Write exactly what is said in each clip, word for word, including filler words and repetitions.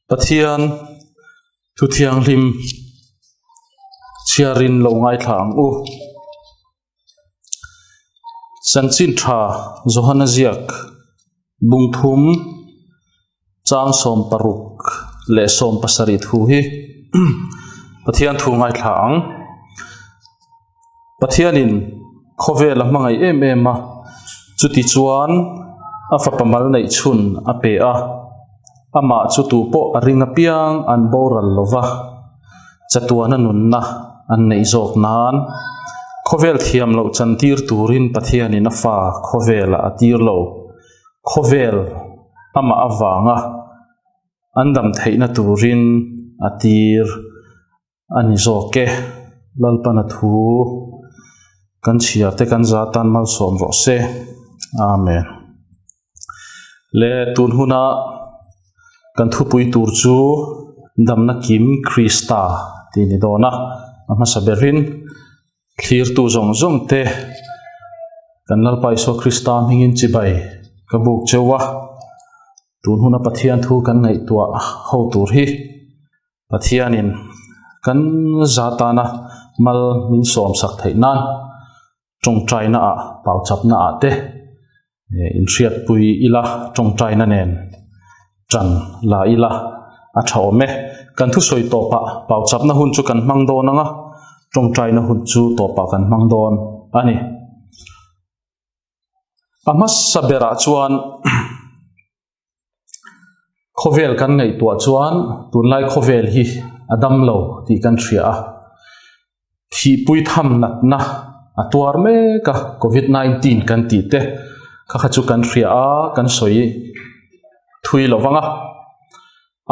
Pathian thu thianghlim chhiarin lo ngaithla ang u. Chanchin Ṭha Johana ziak bung thum chang sawm paruk le sawm pasari thu hi Pathian thu ngaithla ang. Pathianin khawvel a hmangai em em a, chuti chuan a fapa mal neih chhun a pe a, amah chu tu pawh a ring apiang an boral lo va, chatuana nunna an neih zawk nan, khawvel thiam loh chantir turin Pathianin a fa khawvela a tir lo, khawvel amah avanga an dam theihna turin a tir a ni zawk e. Lalpan a thu kan chhiar te kan za tan malsawm rawh se. Amen. Le tun huna kan thupui tur chu Damna Kim Krista ti ni dawn a, a hmasa berin thlirtu zawng zawng te kan Lalpa Isua Krista hmingin chibai ka buk cheu a. Tun huna Pathian thu kan ngaihtuah ho tur hi Pathianin kan za tana mal min sawm sak theih nan, ṭawngṭaina ah, pauchapna ah te, eh, inhriatpui ila, ṭawngṭaina nen ṭan la ila a ṭha awm e. Kan thusawi tawpah pauchapna hun chu kan hmang dawn ang a, ṭawngṭaina hun chu tawpah kan hmang dawn a ni. A hmasa berah chuan khawvel kan ngaihtuah chuan tunlai khawvel hi a dam lo tih kan hria a. Thihpui tham natna a tuar mek a, covid nineteen kan tih te kha kha chu kan hria a, kan sawi thui lo vang a.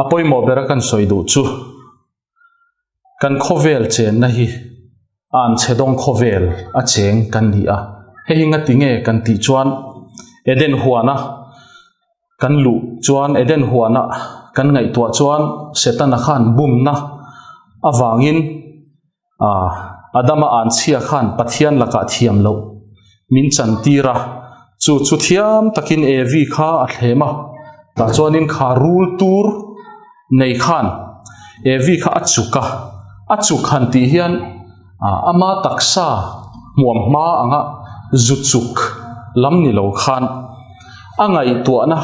A pawimawh bera kan sawi duh chu, kan khawvel chenna hi an chhedawng khawvel a cheng kan ni a. Hei hi ngati nge kan tih chuan, Eden huana kan luh chuan, Eden huana kan ngaihtuah chuan Setana khan bumna avangin, a, Adama an chhia khan Pathian lakah thiam loh min chantir a, chu, chu thiam takin Evi kha a thlem a. Tah chuanin kha rul tur nei khan Evi kha a chuk a, a chuk han tih hian, a, ama taksa hmuam hma anga zu chuk lam ni lo khan a ngaihtuahna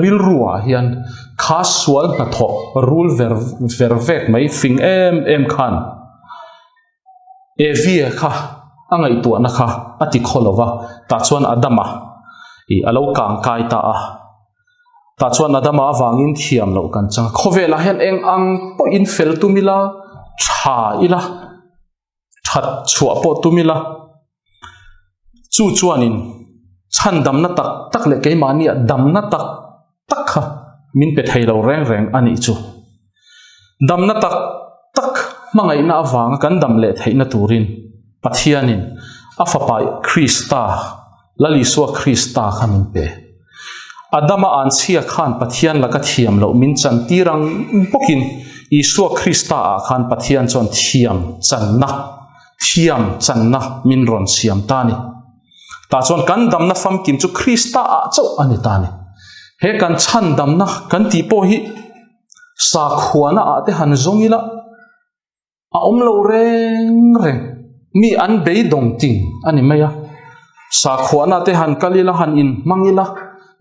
rilruah hian kha sual hnathawh rul ver, ver vek mai fing em em khan Evi kha a ngaihtuahna kha a ti khaw lo va, tah chuan Adama i a lo kang kai ta a. Tah chuan Adama avangin thiam loh kan chang. Khawvelah hian eng ang pawhin fel tum ila, ṭha ila, ṭhat chhuah pawh tum ila. Chu chuanin chhandamna tak tak leh keimahnia damna tak tak kha min pe thei lo reng reng a nih chu. Damna tak tak hmangaihna avanga kan dam leh theihna turin Pathianin a Fapa Krista, Lal Isua Krista kha min pe. Adama an chhia khan Pathian laka thiam loh min chantir ang bawkin Isua Krista ah khan Pathian chuan thiam channa, thiam channa min rawn siam ta ni. Tah chuan kan damna famkim chu Krista ah chauh a ni ta ni. He kan chhandamna kan tih pawh hi sakhuana ah te han zawng ila a awm lo reng reng. Mi an beidawng ting a ni mai a. Sakhuana te han kal ila, han inhmang ila,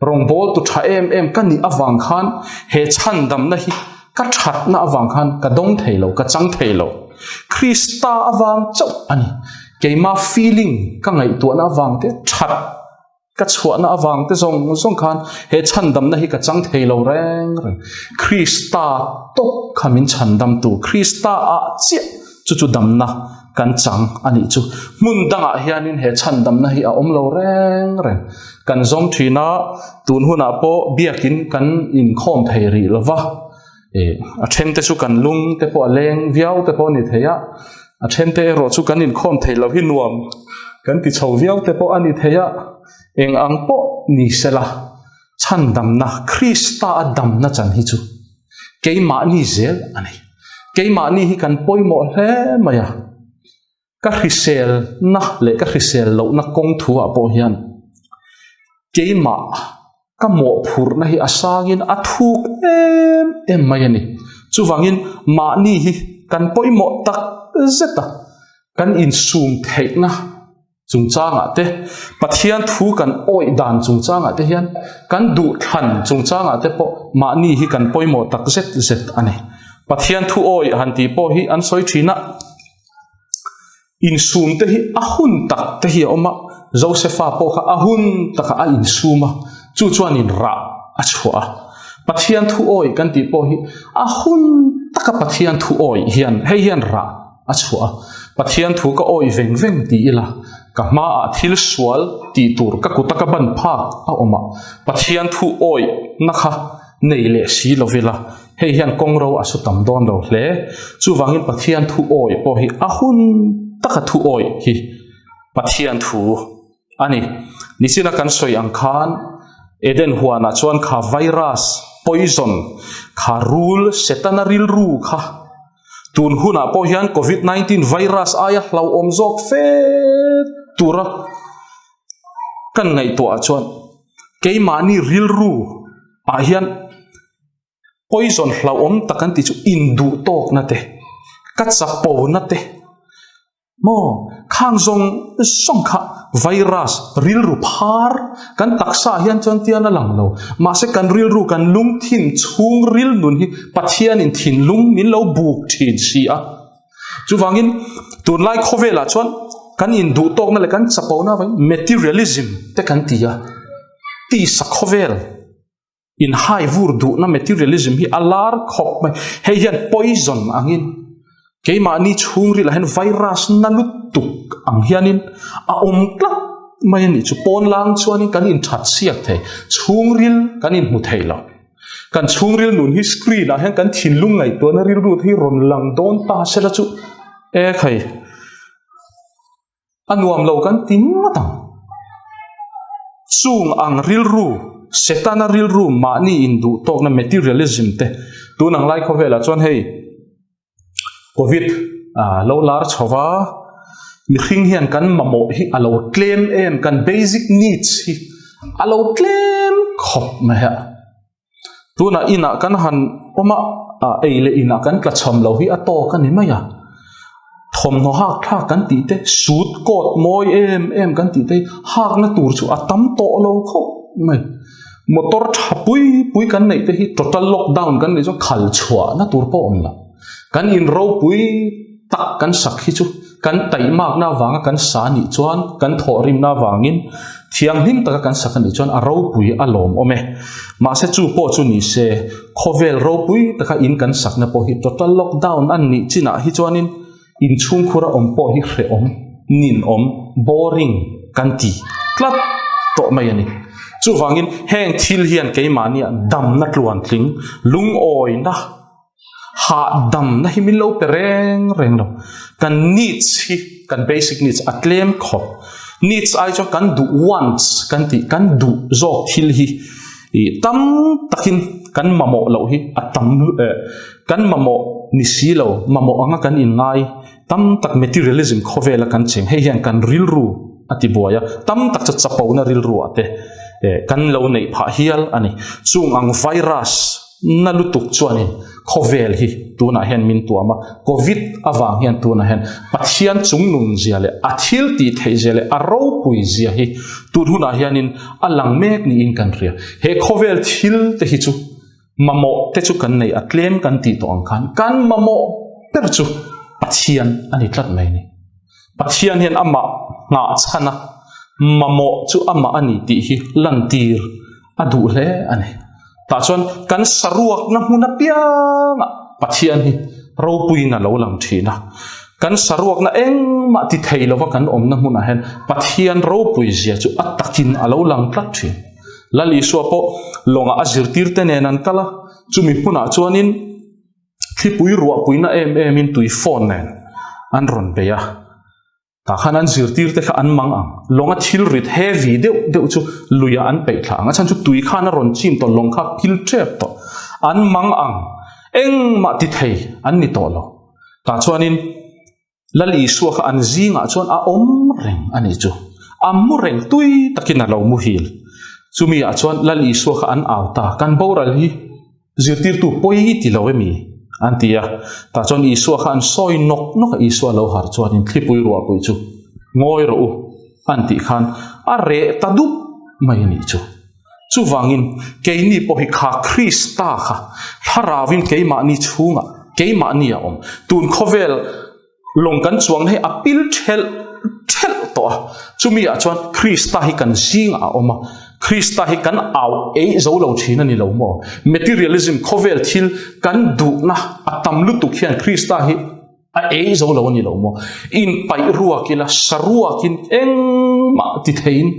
rawngbawltu ṭha em em ka nih avang khan he chhandamna hi ka ṭhatna avang khan ka dawng thei lo, ka chang thei lo. Krista avang chauh a ni. Keima feeling, ka ngaihtuahna avang te ṭhat, ka chhuahna avang te zawng zawng khan he chhandamna hi ka chang thei lo reng reng. Krista tawp kha min chhandamtu, Krista ah chiah chu chu damna kan chang a nih chu. Hmun dangah hianin he chhandamna hi a awm lo reng reng. Kan zawm ṭhin a, tun hunah pawh biakin kan inkhawm thei rih lo va. E, a ṭhen te chu kan lung te pawh a leng viau te pawh a ni thei a. A ṭhen te erawh chu kan inkhawm thei lo hi nuam kan ti chho viau te pawh a ni thei a. Eng ang pawh ni sela, chhandamna, Krista a damna chan hi chu keimahni zel a ni. Keimahni hi kan pawimawh hle mai a. Ka hriselna leh ka hrisel lohna kawng thu ah pawh hian keimah ka mawhphurna hi a sangin a thuk em em mai a nih. Chuvangin mahni hi kan poimaw tak zet a, kan insum theihna chungchangah te, Pathian thu kan awih dan chungchangah te hian, kan duhthlan chungchangah te pawh mahni hi kan poimaw tak zet zet a nih. Pathian thu awih han tih pawh hi an sawi ṭhin a, insum te hi a hun tak te hi a awm a, Josepha pawh kha a hun taka a insum a, chu chuan in rah a chhuah a. Pathian thu awih kan tih pawh hi a hun taka Pathian thu awih hian, hei hian rah a chhuah a. Pathian thu ka awih veng veng ti ila, ka hmaah thil sual tih tur ka kuta ka ban phak a awm a. Pathian thu awihna kha nei leh si lo ila, hei hian kawng ro a su tam dawn lo hle. Chuvangin Pathian thu awih pawh hi a hun taka thu awih hi Pathian thu a ni. Nichina kan sawi ang khan, Eden huanah chuan kha virus, poison, kha rul, Setana rilru kha, tun hunah pawh hian covid nineteen virus aia hlauhawm zawk fe tura kan ngaihtuahah chuan, keimahni rilru ah hian poison hlauhawm tak kan tih chu induhtawkna te, ka chapona te, maw, khang zawng zawng kha virus, rilru phar kan taksa hian chuan tian a lang lo. Mahse, kan rilru, kan lungthin chhungril nun hi Pathianin thinlung min lo buk ṭhin si a. Chuvangin tunlai khawvelah chuan kan induhtawkna leh kan chapona vangin materialism te kan ti a. Tisa khawvel inhai vur duhna materialism hi a lar khawp mai. Hei hian poison angin, keimahni chhungril ah hian virus na lutuk ang hianin a awm tlat mai a nih chu. Pawn lang chuanin kan inṭhat siak thei, chhungril kan inhmu thei lo. Kan chhungril nun hi screen ah hian kan thinlung ngaihtuahna rilru hi rawn lang dawn ta sela chu. E khai, a nuam lo kan ti ngawt ang. Chung ang rilru, Setana rilru, mahni induhtawkna materialism te, tun ang lai khawvelah chuan hei covid, a, lo lar chho va, mihring hian kan mamawh hi a lo tlem em, kan basic needs hi a lo tlem khawp mai a. Tuna inah kan han awm a, a, ei leh inah kan tla chham lo hi a tawk a ni mai a. Thawmhnaw hak thlak kan tih te, suit coat mawi em em kan tih te, hakna tur chu a tam tawh lo khawp mai. Motor ṭha pui pui kan neih te hi total lockdown kan neih chuan khal chhuahna tur pawh awm lo. Kan in ropui tak kan sak hi chu, kan taimakna avanga kan sa nih chuan, kan thawhrimna avangin thianghlim taka kan sak a nih chuan a ropui a lawmawm e. Mahse, chu pawh chu ni se, khawvel ropui taka in kan sakna pawh hi total lockdown a nih chinah hi chuanin inchhungkhura awm pawh hi hrehawm, ninawm, boring kan ti tlat tawh mai a ni. Chuvangin heng thil hian keimahnia damna tluantling, lungawina, hahdamna hi min lo pe reng reng lo. Kan needs hi, kan basic needs a tlem khawp. Needs ai chuan kan duh, wants kan tih, kan duh zawk thil hi, i, tam takin kan mamawh loh hi a tam, eh, kan mamawh ni si lo, mamawh anga kan inngai tam tak materialism khawvela kan cheng. Hei hian kan rilru a tibuai a, tam tak chu chapona rilru a te, eh, kan lo neih phah hial a ni. Chung ang virus na lutuk chuanin khawvel hi tunah hian min tuam a, covid avang hian tunah hian Pathian chungnun zia leh a thil tih theih zia leh a ropui zia hi tun hunah hianin a lang mek niin kan hria. He khawvel thil te hi chu, mamawh te chu kan nei a tlem kan tih tawh ang khan, kan mamawh ber chu Pathian a ni tlat mai ni. Pathian hian amah nghahchhana, mamawh chu amah a ni tih hi lantir a duh hle a ni. Tah chuan kan saruakna hmun apianga Pathian hi ropuiin a lo lang ṭhin a. Kan saruakna engmah ti thei lova kan awmna hmunah hian Pathian ropui zia chu a takin a lo lang tlat ṭhin. Lal Isua pawh lawnga a zirtirte nen an kal a, chumi hmunah chuanin thlipui ruahpuina em emin tuifawn nen an rawn bei a. Tah khan an zirtirte kha an mang ang. Lawnga thil rit heavy deuh deuh chu luia an peih thla ang. A chhan chu tui khan a rawn chim tawh, lawng kha phil ṭep tawh. An mang ang. Engmah ti thei an ni tawh lo. Tah chuanin Lal Isua kha an zingah chuan a awm reng a nih chu. A hmu reng tui takin a lo muhil. Chumi ah chuan Lal Isua kha an au ta, kan boral hi zirtirtu pawi ti lo emaw an ti a. Tah chuan Isua kha an sawi nawk nawk a, Isua lo har chuan in thlipui ruahpui chu ngawi rawh u an tih khan a reh ta dup mai a nih chu. Chuvangin keini pawh hi kha Krista kha thlarauvin keimahni chhungah, keimahni a awm. Tun khawvel lawng kan chuangna hi a pil thelh thelh tawh a. Chumi ah chuan Krista hi kan zingah a awm a. Krista hi kan au ei zo lo ṭhin a ni lo maw? Materialism, khawvel thil kan duhna a tam lutuk hian Krista hi a ei zo lo a ni lo maw? Inpaih ruak ila, sa ruakin engmah ti theiin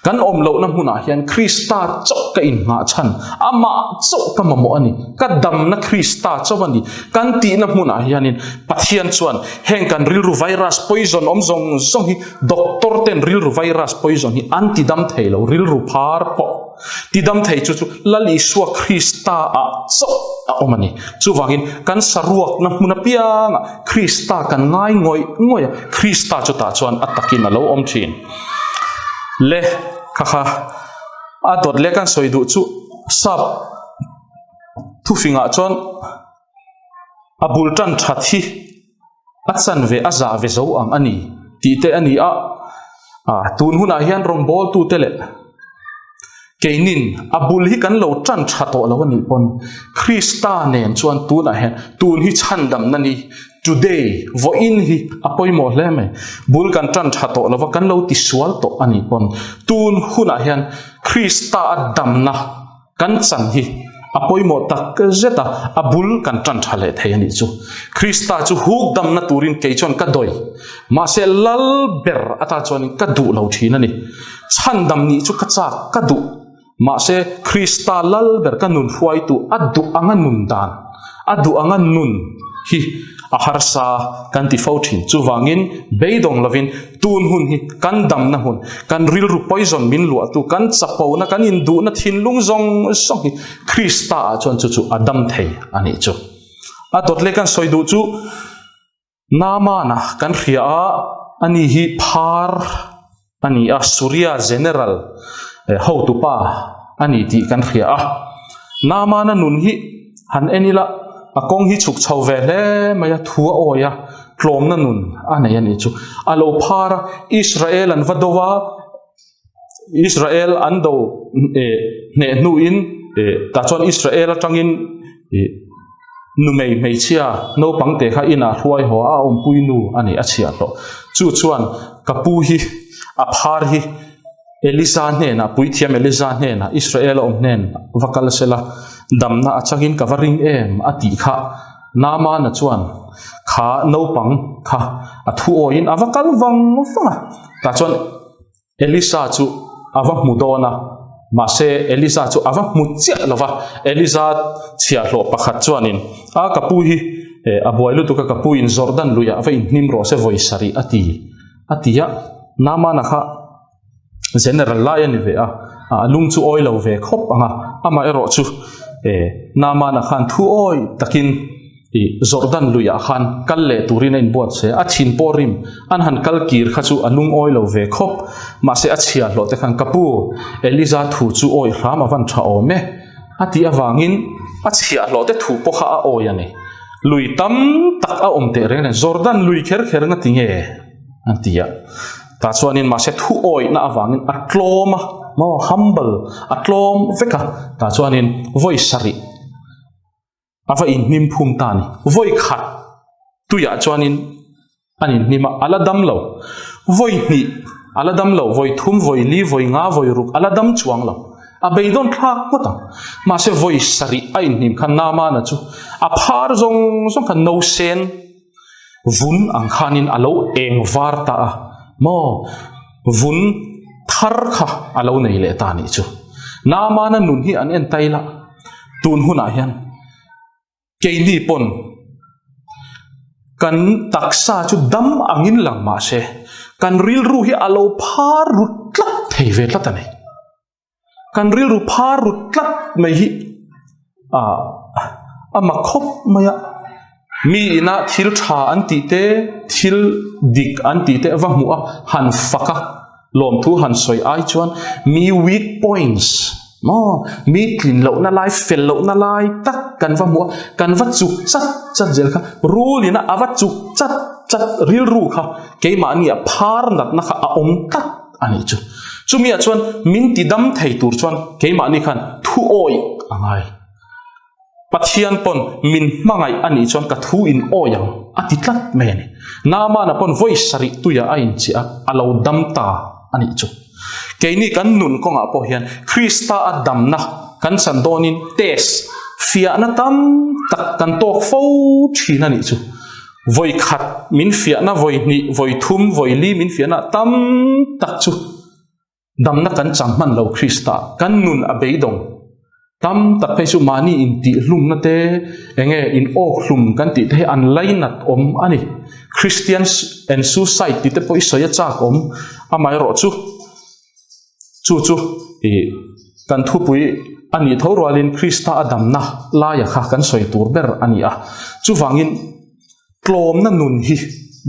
kan awm lohna hmunah hian Krista chauh ka innghah chhan, amah chauh ka mamawh a ni. Ka damna Krista chauh a ni kan tihna hmunah hianin Pathian chuan heng kan rilru virus poison awm zawng zawng hi, doctor ten rilru virus poison hi an ti dam thei lo, rilru phar pawh ti dam thei chu chu Lal Isua Krista ah chauh a awm a ni. Chuvangin kan sa ruakna hmun apianga Krista kan ngai ngawih ngawih a, Krista chu tah chuan a takin a lo awm ṭhin. Le kha kha a dawt le kan sawi duh chu Sap thufingah chuan a bul ṭan ṭhat hi a chan ve, a zah ve zo ang a ni tih te a ni a. A, tun hunah hian rawngbawltute leh keinin a bul hi kan lo ṭan ṭha tawh lo a nih pawn, Krista nen chuan tunah hian tun hi chhandamna ni, today, vawiin hi a pawimawh hle mai. Bul kan ṭan ṭha tawh lo va, kan lo ti sual tawh a nih pawn, tun hunah hian Krista a damna kan chan hi a pawimawh tak zeta a bul kan ṭan ṭha leh thei a nih chu. Krista chu huk damna turin kei chuan ka dawi. Mahse, Lal ber ata chuan ka duh lo ṭhin a ni. Chhandam nih chu ka chak ka duh. Mahse, Krista Lal ber ka nun hruaitu a duh anga nun dan, a duh anga nun hi a harsa kan ti fo ṭhin. Chuvangin beidawng lovin tun hun hi kan damna hun, kan rilru poison min luahtu, kan chapona, kan induhna thinlung zawng zawng hi Krista ah chuan chu chu a dam thei a nih chu. A dawt le kan sawi duh chu Namana kan hria a, ani hi phar a ni a, Suria general, eh, hotupa a ni tih kan hria a. Namana nun hi han en ila, a kawng hi chhuk chho ve hle mai a, thu a awi a, tlawmna nun a nei a nih chu. A lo phar a, Israel an va do a, Israel an do, eh, hneh hnuin, eh, tah chuan Israel aṭangin, eh, numei hmeichhia naupang te kha inah hruai haw a, a awmpui nu a ni a chhiahhlawh. Chu chuan ka pu hi a phar hi Elija hnena, puithiam Elija hnena, Israel a awm hnen va kal sela, damna a changin ka va ring em a tih kha Namana chuan kha naupang kha a thu awiin a va kal vang vang a. Tah chuan Elisa chu a va hmu dawn a, mahse, Elisa chu a va hmu chiah lo va. Elisa chhiahhlawh pakhat chuanin, "A, ka pu hi, eh, a buai lutuk a, ka pu in Jordan luiah va inhnim rawh se vawi sarih," a ti, a ti a. Namana kha general lai a ni ve a, a lung chu awi lo ve khawp ang a. Amaherawhchu, eh, Namana khan thu awi takin, i, Jordan luiah khan kal leh turin a inbuatsaih a, a thin pawh rim an han kal kir kha chu a lung awi lo ve khawp. Mahse, a chhiahhlawh te khan, "Ka pu, Elija thu chu awi hram a van ṭha awm e," a tih avangin a chhiahhlawh te thu pawh kha a awi a ni. "Lui tam tak a awm teh reng reng, Jordan lui kher kher nga ti nge?" an ti a. Tah chuanin mahse thu awihna avangin a tlawm a, maw, humble, a tlawm vek a. Tah chuanin vawi sarih a va inhnim phum ta ni. Vawi khat tuiah chuanin an inhnim a, a la dam lo. Vawi hnih a la dam lo, vawi thum, vawi li, vawi nga, vawi ruk a la dam chuang lo. A beidawn thlak ngawt ang. Mahse, vawi sarih a inhnim khan Namana chu a phar zawng zawng khan nausen vun ang khanin a lo eng var ta a. Maw, vun thar kha a lo nei leh ta nih chu. Namana nun hi an en ta ila, tun hunah hian keini pawn kan taksa chu dam angin lang mahse, kan rilru hi a lo phar ru tlat thei ve tlat a ni. Kan rilru phar ru tlat mai hi, a, a mak khawp mai a. Mi ina thil ṭha an tih te, thil dik an tih te va hmu a, han fak a. Lawmthu han sawi ai chuan mi weak points, maw, mi tlin lohna lai, fel lohna lai tak kan va hmu a, kan va chuk chat chat zel kha. Rulin a va chuk chat chat rilru kha keimahni a phar natna kha a awm tlat a nih chu. Chumi ah chuan min tidam thei tur chuan keimahni khan thu awi a ngai. Pathian pawn min hmangaih a nih chuan ka thu in awi ang a ti tlat mai a ni. Namana pawn vawi sarih tuia a inchia a lo dam ta a nih chu. Keini kan nun kawngah pawh hian Krista a damna kan chan dawnin test, fiahna tam tak kan tawk fo ṭhin a nih chu. Vawi khat min fiahna, vawi hnih, vawi thum, vawi li min fiahna tam tak chu damna kan chang hman lo Krista, kan nun a beidawng. Tam tak phei chu mahni intihhlumna te, enge, inawk hlum kan tih te hi an lainat awm a ni. Christian s-, and suicide tih te pawh i sawi a chak awm amaherawhchu. Chu chu, i, kan thupui a nih tho rualin Krista a damna laia kha kan sawi tur ber a ni a. Chuvangin tlawmna nun hi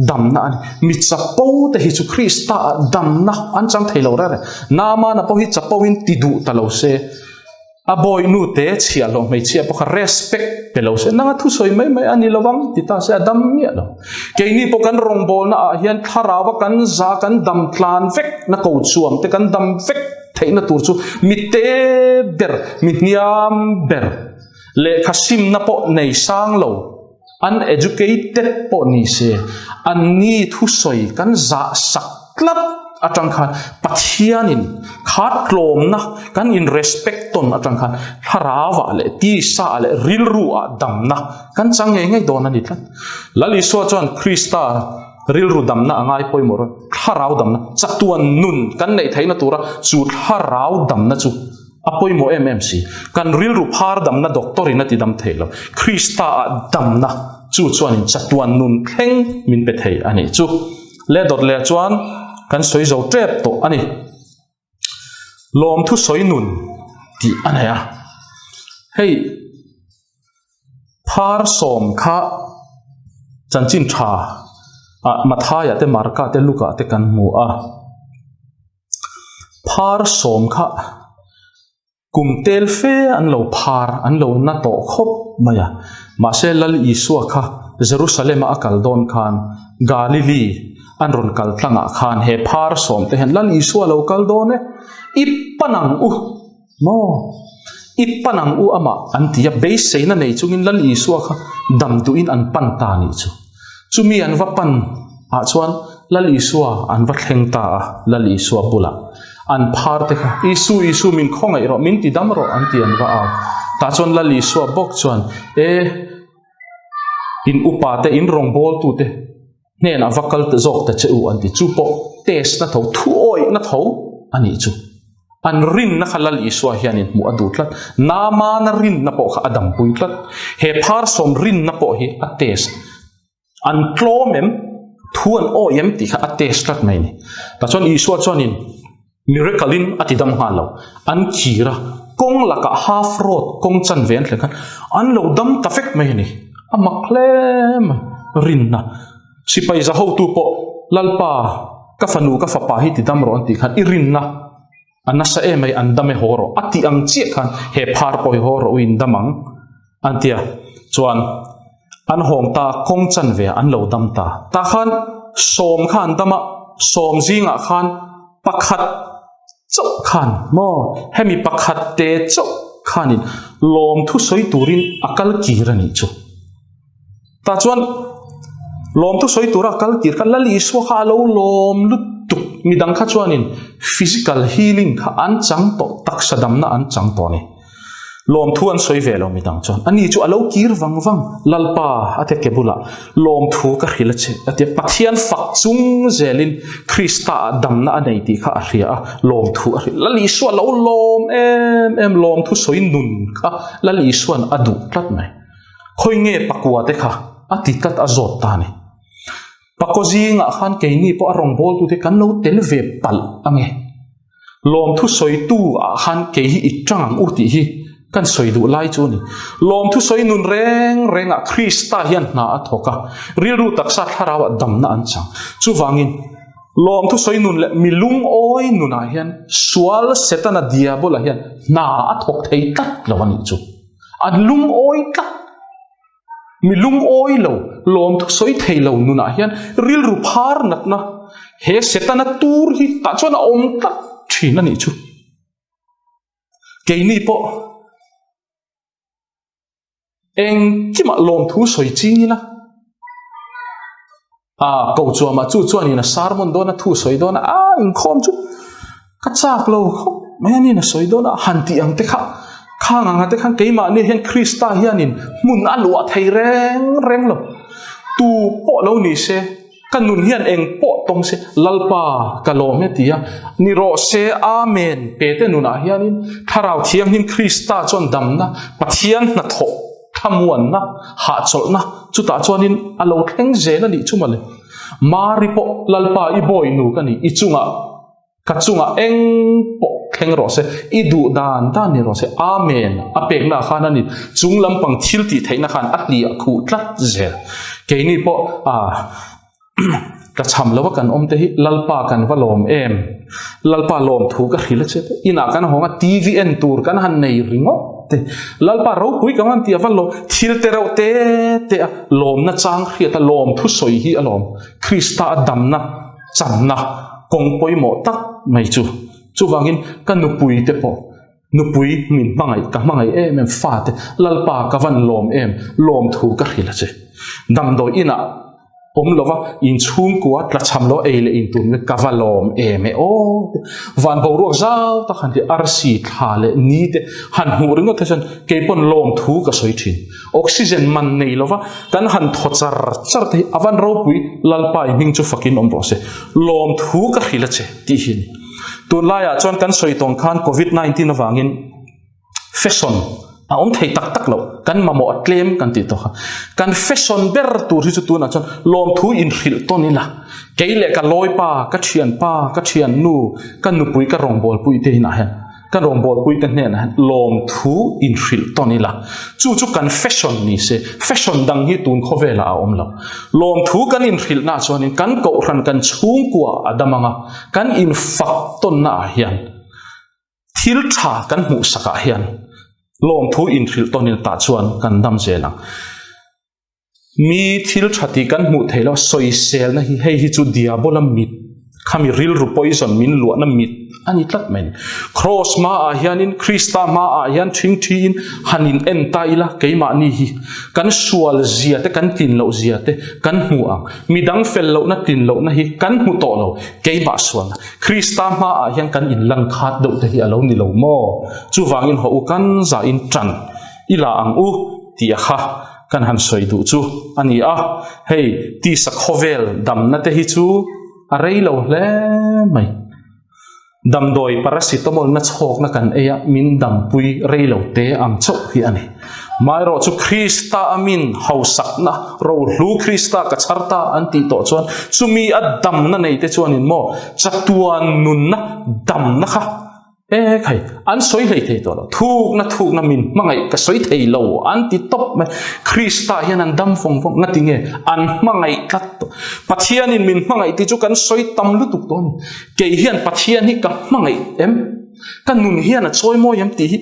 damna a ni. Mi chapo te hi chu Krista a damna an chang thei lo reng reng. Namana pawh hi chapo in ti duh ta lo se. A bawinu te chhia lo, hmeichhia pawh kha respect pe lo se. Nanga thusawi mai mai a ni lo vang ti ta se, a dam miah lo. Keini pawh kan rawngbawlna ah hian thlarauva kan za, kan dam tlan vek na, ko chuam te kan dam vek theihna tur chu mi te ber, mi hniam ber, lehkha simna pawh nei sang lo, uneducated pawh ni se, anni thusawi kan zah sak tlat aṭang khan Pathianin kha tlawmna kan in respect tawn aṭang khan thlarauva leh tisa leh rilru ah damna kan chang ngei ngei dawn a ni tlat. Lal Isua chuan Krista rilru damna a ngai pawimawh rawh, thlarau damna, chatuan nun kan neih theihna tura chu thlarau damna chu a pawimawh em em si. Kan rilru phar damna doctor-in a ti dam thei lo. Krista a damna chu chuanin chatuan nun thleng min pe thei a nih chu. Le dawt le chuan kan sawi zo ṭep tawh a ni. Lawmthu sawi nun tih a nei a. Hei, phar sawm kha chanchin ṭha, a, Mathaia te, Marka te, Luka te kan hmu a. Phar sawm kha kum tel fe an lo phar, an lo na tawh khawp mai a. Mahse, Lal Isua kha Jerusalem-a a kal dawn khan, Galili an rawn kal tlangah khan he phar sawm te hian Lal Isua lo kal dawn e, i pan ang u. Maw, i pan ang u amah an ti a, beiseina nei chungin Lal Isua kha dam duhin an pan ta nih chu. Chumi an va pan ah chuan Lal Isua an va thleng ta a, Lal Isua bulah. An phar te kha, "Isu, Isu, min khawngaih rawh, min tidam rawh," an ti an va au. Tah chuan Lal Isua bawk chuan, "E, in upa te, in rawngbawltu te hnenah va kal zawk ta che u," an ti. Chu pawh test-na tho, thuawihna tho a nih chu. An rinna kha Lal Isua hianin hmuh a duh tlat. Namana rinna pawh kha a dampui tlat. He phar sawm rinna pawh hi a test. An tlawm em, thu an awi em tih kha a test tlat mai ni. Tah chuan Isua chuanin miracle-in a tidam nghal lo. An kir a, kawng lakah half road kawng chanve an thleng khan an lo dam ta vek mai a ni. A mak hle mai rinna. Sipai za hotu pawh, "Lalpa, ka fanu, ka fapa hi tidam rawh," an tih khan, "I rinna a nasa em mai, an dam e, haw rawh," a tih ang chiah khan, "He phar pawh hi haw rawh u, in dam ang," an ti a. Chuan an hawng ta, kawng chanve an lo dam ta. Tah khan sawm kha an dam a, sawm zingah khan pakhat chauh khan, maw, hemi pakhat te chauh khanin lawmthu sawi turin a kal kir a nih chu. Tah chuan lawmthu sawi tura kal kir kha Lal Isua kha a lo lawm lutuk. Midang kha chuanin physical healing kha an chang tawh, taksa damna an chang tawh ni. Lawmthu an sawi ve lo midang chuan. Ani chu a lo kir vang vang. "Lalpa," a ti a, "ke bulah lawmthu ka hrilh a che," a ti a. Pathian fak chung zelin Krista a damna a nei tih kha a hria a, lawmthu a hrilh. Lal Isua lo lawm em em, lawmthu sawi nun kha Lal Isuan a duh tlat mai. Khawi nge pakua te kha a ti tlat a zawt ta ni. Pakua zingah khan keini pawh a rawngbawltu te kan lo tel ve palh ang e. Lawmthu sawitu ah khan kei hi i ṭang ang u tih hi kan sawi duh lai chu ni. Lawmthu sawi nun reng rengah Krista hian hna a thawk a, rilru taksa thlarauah damna an chang. Chuvangin Lawmthu sawi nun le mi lungawi nunah hian sual Setana Diabola hian hna a thawk thei tlat lo a nih chu. A lungawi tlat. Mi lungawi lo, lawmthu sawi thei lo nunah hian rilru phar natna, he Setana tur hi tah chuan a awm tlat ṭhin a nih chu. Keini pawh engkimah lawmthu sawi ching ila. A, ko chuama chu chuan in a sermon dawn a, thu sawi dawn a, a inkhawm chu ka chak lo khawp mai a, in a sawi dawn a, han tih ang te kha, khang anga te khan keimahni hian Krista hianin hmun a luah thei reng reng lo. Tu pawh lo ni se, ka nun hian eng pawh tawng se, Lalpa ka lawm e tia ni rawh se, amen pe te nunah hianin Thlarau Thianghlim Krista chuan damna, Pathian hnathawh, thlamuanna, hahchawlhna chutah chuanin a lo thleng zel a nih chu mawle. Mari pawh, Lalpa i bawi nu ka ni, i chungah, ka chungah eng pawh thleng rawh se, i duh dan dan ni rawh se, amen a pekna khan a ni, chung lampang thil tih theihna khan a hliah khuh tlat zel. Keini pawh, a, ka chham lo a kan awm te hi, Lalpa kan va lawm em. Lalpa lawmthu ka hril a che. Inah kan hawng a, T V en tur kan han nei ringawt te. Lalpa ropui ka man ti a va lawm. Thil te reuh te te a lawmna chang hriat a, lawmthu sawi hi a lawm. Krista a damna channa kawng pawimawh tak mai chu. Chuvangin ka nupui te pawh, nupui min hmangaih, ka hmangaih em em fate, Lalpa ka van lawm em, lawmthu ka hril a che. Damdawi inah awm lova, in chhungkua tla chham lo ei leh in tum le ka va lawm em e aw. Van boruak zau tak han ti, arsi thla leh ni te han hmuh ringawt te chuan kei pawn lawmthu ka sawi ṭhin. Oxygen man nei lova, kan han thaw char char te hi a van ropui, Lalpa i hming chu fakin awm rawh se. Lawmthu ka hril a che, tih hi a ni. Tunlaiah chuan kan sawi tawng khan covid nineteen avangin fashion a awm thei tak tak lo, kan mamawh a tlem kan tih tawh kha. Kan fashion ber tur hi chu tunah chuan lawmthu inhrilh tawn ila. Kei leh ka lawipa, ka ṭhianpa, ka ṭhiannu, ka nupui, ka rawngbawlpui te hinah hian, ka rawngbawlpui te hnenah hian lawmthu inhrilh tawn ila. Chu chu kan fashion ni se, fashion dang hi tun khawvela a awm lo. Lawmthu kan inhrilhna chuanin kan kohhran, kan chhungkua a dam anga, kan infak tawnnaah hian, thil ṭha kan hmuh sakah hian lawmthu inhrilh tawnin tah chuan kan dam zel ang. Mi thil ṭha tih kan hmuh theih lo, sawiselna hi, hei hi chu Diabola mit, khami rilru poison min luahna mit a ni tlat mai. Cross hmaah hianin, Krista hmaah hian ṭhingṭhiin han in en ta ila, keimahni hi kan sual zia te, kan tlin loh zia te kan hmu ang. Midang fel lohna, tlin lohna hi kan hmu tawh lo. Keimah sualna, Krista hmaah hian kan inlang khat deuh te hi a lo ni lo maw? Chuvangin hawh u, kan zain ṭan i la ang u, tia kha kan han sawi duh chu a ni a. Hei, tisa khawvel damna te hi chu a rei lo hle mai. Damdawi paracetamol na chhawkna kan ei a, min dampui rei lo te ang chauh hi a ni. Amaherawhchu Krista a min hausakna, ro hlu Krista ka chhar ta an tih tawh chuan, chumi a damna nei te chuanin maw, chatuan nunna damna kha, e khai, an sawi hlei thei tawh lo. Thukna, thukna, min hmangaih ka sawi thei lo an ti tawp mai. Krista hian an dam vawng vawng, ngatinge an hmangaih tlat tawh. Pathianin min hmangaih tih chu kan sawi tam lutuk tawh a ni. Kei hian Pathian hi ka hmangaih em? Ka nun hian a chawimawi em tih hi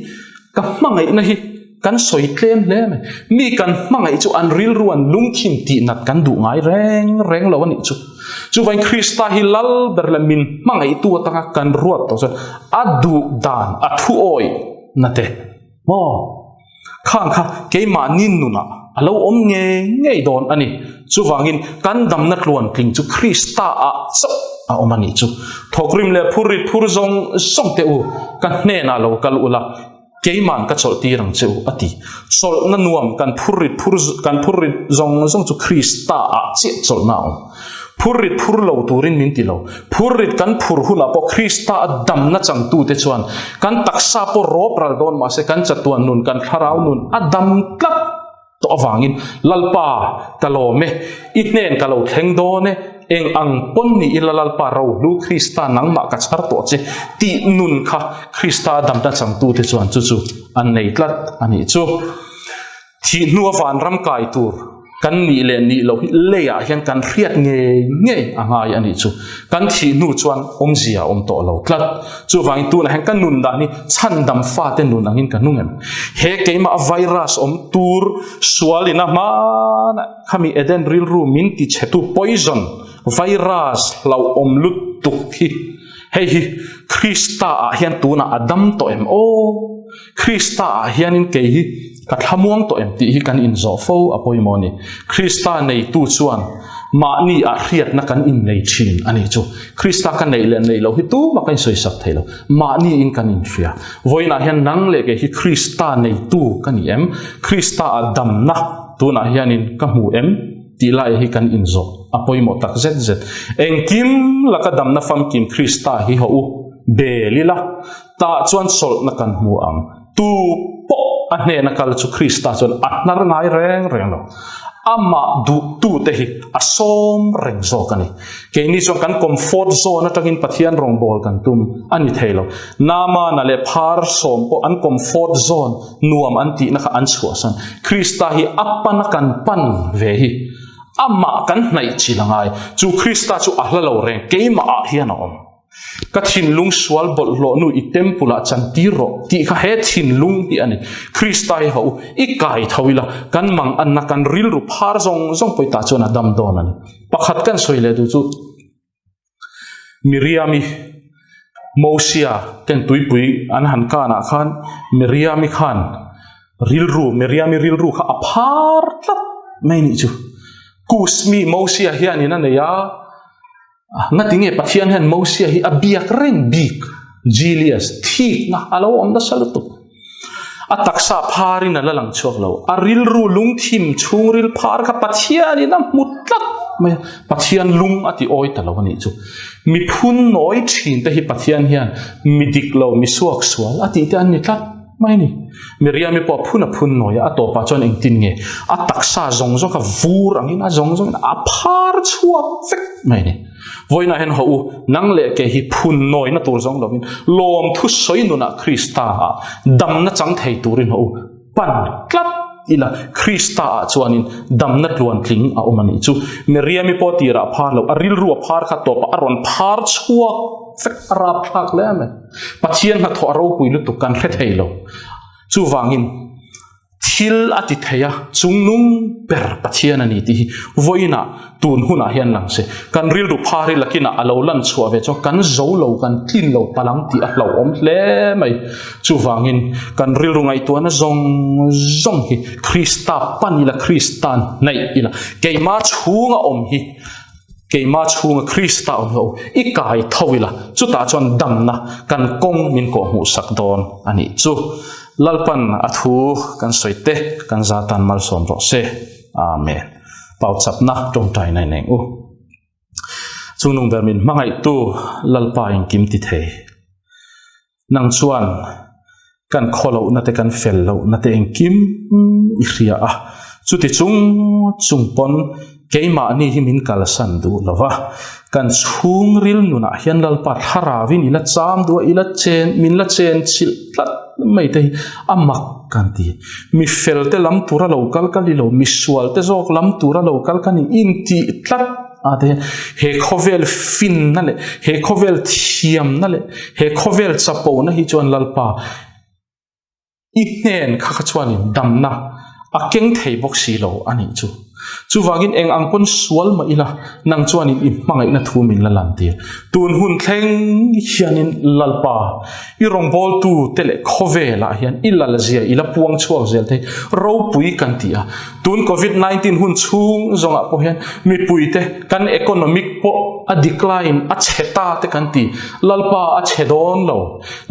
ka hmangaihna hi kan sawi tlem hle mai. Mi kan hmangaih chu an rilru, an lungthim tih nat kan duh ngai reng reng lo a nih chu. Chuvangin Krista hi lal ber leh min hmangaihtu atanga kan ruat tawh chuan a duh dan, a thu awihna te maw, khang kha keimahni nunah a lo awm ngei ngei dawn a ni. Chuvangin kan damna tluantling chu Kristaah chauh a awm a nih chu. Thawkrim leh phurrit phur zawng zawng te u, ka hnenah lo kal ula, keiman ka chawlhtir ang che u, a ti. Chawlhna nuam kan phurrit phur, kan phurrit zawng zawng chu Kristaah chiah chawlhna a awm. Phurrit phur lo turin min ti lo. Phurrit kan phur hunah pawh Krista a damna changtute chuan kan taksa pawh rawp ral dawn mah se, kan chatuan nun, kan thlarau nun a dam tlat tawh avangin, Lalpa, ka lawm e, i hnen ka lo thleng dawn e, eng ang pawn ni ila Lalpa, ro hlu Krista, nangmah ka chhar tawh che, tih nun kha Krista a damna changtute chuan chu chu an nei tlat a nih chu. Thih hnua vanram kai tur, kan nih le nih lo hi leiah hian kan hriat ngei ngei a ngai a nih chu. Kan thih hnu chuan awmzia awm tawh lo tlat. Chuvangin tunah hian kan nun dan hi chhandam fate nun angin ka hnung em? He keimah virus awm tur sualin a hmana khami Eden rilru min tichhetu poison virus hlauhawm lutuk hi, hei hi Krista ah hian tunah a dam tawh em aw? Krista ah hianin kei hi ka thlamuang tawh em tih hi kan inzawh fo a pawimawh a ni. Krista neitu chuan mahni ah hriatna kan innei ṭhin a nih chu. Krista ka neih leh neih loh hi tuma ka insawisak thei lo. Mahni in kan inhria. Vawiinah hian nang leh kei hi Krista neitu ka ni em? Krista ah damna tunah hianin ka hmu em? Tih lai hi kan inzawh a pawimawh tak zet zet. Engkim laka damna famkim Krista hi hawh u, bel ila, tah chuan sawlhna kan hmu ang. Tu pawh a hnena kal chu Krista chuan a hnar ngai reng reng lo. Amah duhtute hi a sawm reng zawk a ni. Keini chuan kan comfort zone aṭangin Pathian rawngbawl kan tum a ni thei lo. Namana leh phar sawm pawh an comfort zone nuam an tihna kha an chhuahsan. Krista hi a pana kan pan ve hi amah kan hnaih chil a ngai. Chu Krista chu a hla lo reng, keimah ah hian a awm. Ka thinlung sual bawlhhlawh nu, i temple-ah chantir rawh tih kha he thinlung hi a ni. Krista hi hawh u, i kai tho ila, kan manganna, kan rilru phar zawng zawng pawh tah chuan a dam dawn a ni. Pakhat kan sawi leh duh chu, Miriami Mosia ten tuipui an han kanah khan Miriami khan rilru, Miriami rilru kha a phar tlat mai nih chu. Kusmi Mosia hianin a nei a, a, ngati nge Pathian hian Mosia hi a biak reng bik, jealous, thikna a lo awm nasa lutuk. A taksa pharin a la lang chhuak lo. A rilru lungthim chhungril phar kha Pathianin a hmu tlat mai. Pathian lung a ti awi ta lo a nih chu. Mi phun nawi ṭhin te hi Pathian hian mi dik lo, mi suak sual a tih te an ni tlat mai ni. Miriami pawh phun a phun nawi a, a tawpah chuan engtin nge a taksa zawng zawng kha vur angin a zawng zawngin a phar chhuak vek mai ni. Vawiinah hian hawh u, nang leh kei hi phun nawina tur zawng lovin, lawmthu sawi nunah Krista ah damna chang thei turin hawh u, pan tlat ila, Krista ah chuanin damna tluantling a awm a nih chu. Miriami pawh tirah phar lo, a rilru a phar kha tawpah a rawn phar chhuak vek a rapthlak hle mai. Pathian hnathawh a ropui lutuk kan hre thei lo. Chuvangin, thil a ti thei a, chungnung ber Pathian a ni tih hi vawiinah tun hunah hian lang se. Kan rilru phar hi lakinah a lo lan chhuah ve chuan kan zo lo, kan tlin lo palang tih a hlauhawm hle mai. Chuvangin kan rilru ngaihtuahna zawng zawng hi Krista pan ila, Krista hnaih ila, keima chhunga awm hi, keima chhunga Krista awm hi hawh u, i kai tho ila, chutah chuan damna kan kawng min kawhhmuhsak dawn a nih chu. Lalpan a thu kan sawi te, kan za tan malsawm rawh se. Amen. Pauchapna ṭawngṭaina nei ang u. Chungnung ber min hmangaihtu Lalpa, engkim ti thei. Nang chuan kan khawlohna te, kan fel lohna te engkim i hria a. Chuti chung chung pawn keimahni hi min kalsan duh lo va. Kan chhungril nunah hian Lalpa, thlarauvin i la cham duh a, i la chen, min la chen chilh tlat mai te hi a mak kan ti. Mi fel te lam tura lo kal ka ni lo, mi sual te zawk lam tura lo kal ka ni, in tih tlat a te hian, he khawvel finna leh, he khawvel thiamna leh, he khawvel chapona hi chuan Lalpa, i hnen kha kha chuanin damna a keng thei bawk si lo a nih chu. Chuvangin eng ang pawn sual mah ila, nang chuanin i hmangaihna thu min la lantir. Tun hun thleng hianin Lalpa, i rawngbawltu te leh khawvelah hian i lal zia, i la puang chhuak zel te ropui kan ti a. Tun covid nineteen hun chhung zawngah pawh hian mipui te, kan economic pawh a decline a chhe ta te kan ti. Lalpa, a chhe dawn lo,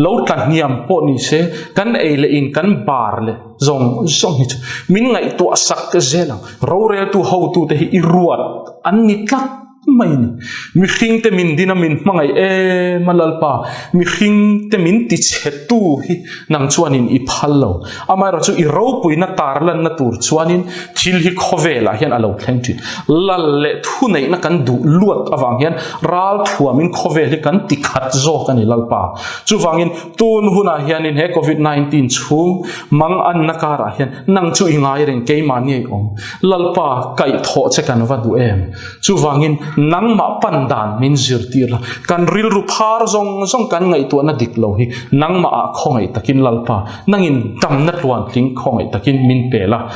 lo tla hniam pawh ni se, kan ei leh in, kan bar leh zawng zawng hi chu min ngaihtuah sak zel ang. Roreltu hotute hi i ruat an ni tlat mai ni. Mihringte min dina min hmangai em a Lalpa, mihringte min tichhetu hi nang chuanin i phal lo. Amaherawhchu i ropuina tarlanna tur chuanin thil hi khawvelah hian a lo thleng ṭhin. Lal leh thuneihna kan duh luat avang hian ralthuamin khawvel hi kan ti khat zawk a ni Lalpa. Chuvangin tun hunah hianin he covid nineteen chhung manganna karah hian nang chu i ngai reng, keimahni ei awm. Lalpa, kaihthawh che kan va duh em. Chuvangin nangmah pan dan min zirtir la. Kan rilru phar zawng zawng kan ngaihtuahna dik lo hi nangmahah khawngaih takin Lalpa, nangin damna tluantling khawngaih takin min pe la.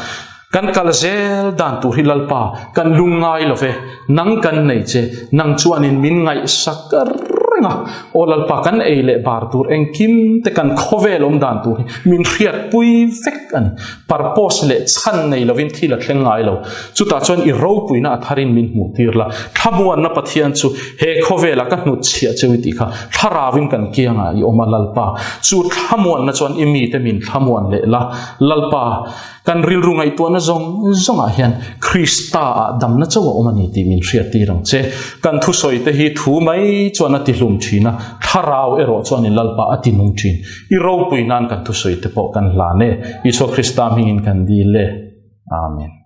Kan kal zel dan tur hi Lalpa, kan lungngai lo ve. Nang kan nei che, nang chuanin min ngaihsak reng a. Aw Lalpa, kan ei leh bar tur engkim te kan khawvel awm dan tur hi min hriatpui vek a ni. Purpose leh chhan nei lovin thil a thleng ngai lo. Chutah chuan i ropuina a tharin min hmuh tir la. Thlamuanna Pathian chu he khawvela ka hnutchhiah cheu i tih kha thlarauvin kan kiangah i awm a Lalpa. Chu thlamuanna chuan i mite min thlamuan leh la. Lalpa, kan rilru ngaihtuahna zawng zawngah hian Krista-ah damna chauh a awm a ni tih min hriattir ang che. Kan thusawi te hi thu mai chuan a tihlum ṭhin a, thlarau erawh chuanin Lalpa a tinung ṭhin. I ropui nan kan thusawi te pawh kan hlan e. Isua Krista hmingin kan dil e. Amen.